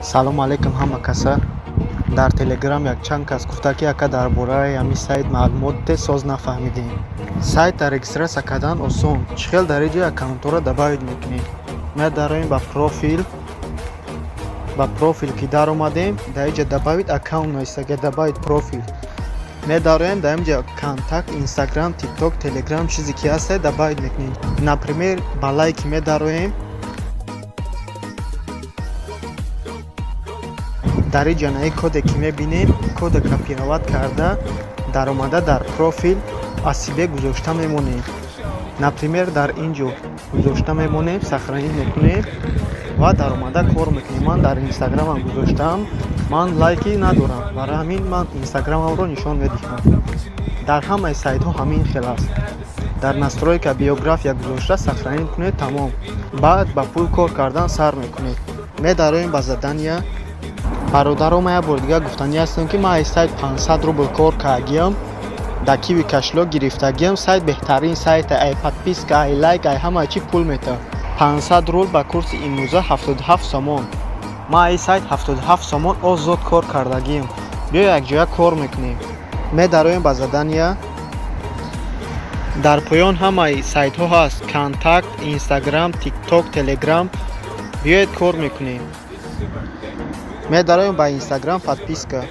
Салом алейкум, ҳама каса. Дар Телеграм якчанд кас гуфта, ки ака, дар бораи ҳамин сайт маълумот те, соз нафаҳмидем. Сайта регистрация кардан осон. Чӣ хел дар ин ҷо аккаунтҳоро добавить мекунем? Медароем ба профил. Ба профил ки даромадем, дар ин ҷо «Добавить аккаунт» навистага, «Добавить профиль» медароем. Дар ин ҷо Контакт, Инстаграм, Тикток, Телеграм, чизе ки ҳаста, добавить мекунем. Например, ба Лайки медароем. Дар ин ҷанаи коде ки мебинем, кода копировать карда, даромада, дар профил аз себе гузошта мемонем. Например, дар ин ҷо гузошта мемонем, сохранить мекунем ва даромада кор мекунем. Ман дар Инстаграмам гузоштаам. Ман Лайки надорам, барои ҳамин ман Инстаграмамро нишон медиҳам. Дар ҳамаи сайтҳо ҳамин хел аст. Дар настройка биография гузошта, сохранить кунед, тамом. Баъд ба пул кор кардан сар мекунед. Медароем ба задания. Бародаро, ман як бори дигар гуфтанӣ ҳастам, ки ман аз сайт 500 рубл кор кардагиам, дар Киви кошелёк гирифтагиам. Сайт беҳтарин сайта, ай подписка, ай лайк, ай ҳама чӣ пул метавад. 500 рубл ба курси имрӯза 77 сомон. Ман ай сайт 77 сомон озод кор кардагиам. Биё, якҷоя кор мекунем. Медароем ба задания. Дар поён ҳамаи сайтҳо ҳаст: Контакт, Инстаграм, Тикток, Телеграм. Биёед, кор мекунем. Медароем ба Инстаграм, подписка,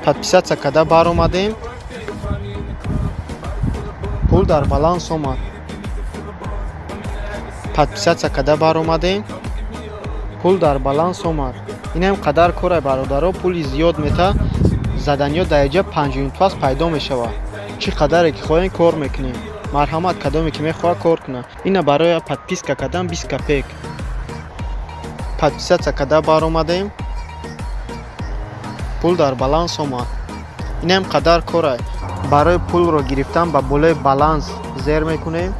подписаться карда баромадем, пул дар баланс омад. Подписаться карда баромадем, пул дар баланс омад. Инам қадар кора, бародаро, пули зиёд мета. Заданиё дар инҷа 5 минут пас пайдо мешавад. Чӣ қадаре ки хоҳем, кор мекунем. Марҳамат, кадоме ки мехоҳад, кор кунад. Ина барои подписка кардан 20 копеек. Подписаться карда баромадем, пул дар баланс омад. Инам қадар корай. Барои пулро гирифтан ба болои баланс зер мекунем.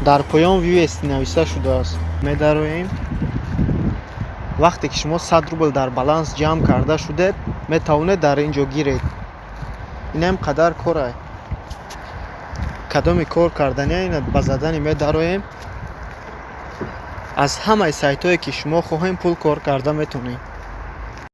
Дар поён «Вывести» нависта шудааст, медароем. Вақте ки шумо 100 рубл дар баланс ҷамъ карда шудед, метавонед дар ин ҷо гиред. Инам қадар корай. Кадоми кор кардани, ина ба задани медароем. Аз ҳамаи сайтҳое ки шумо хоҳем, пул кор карда метавонем.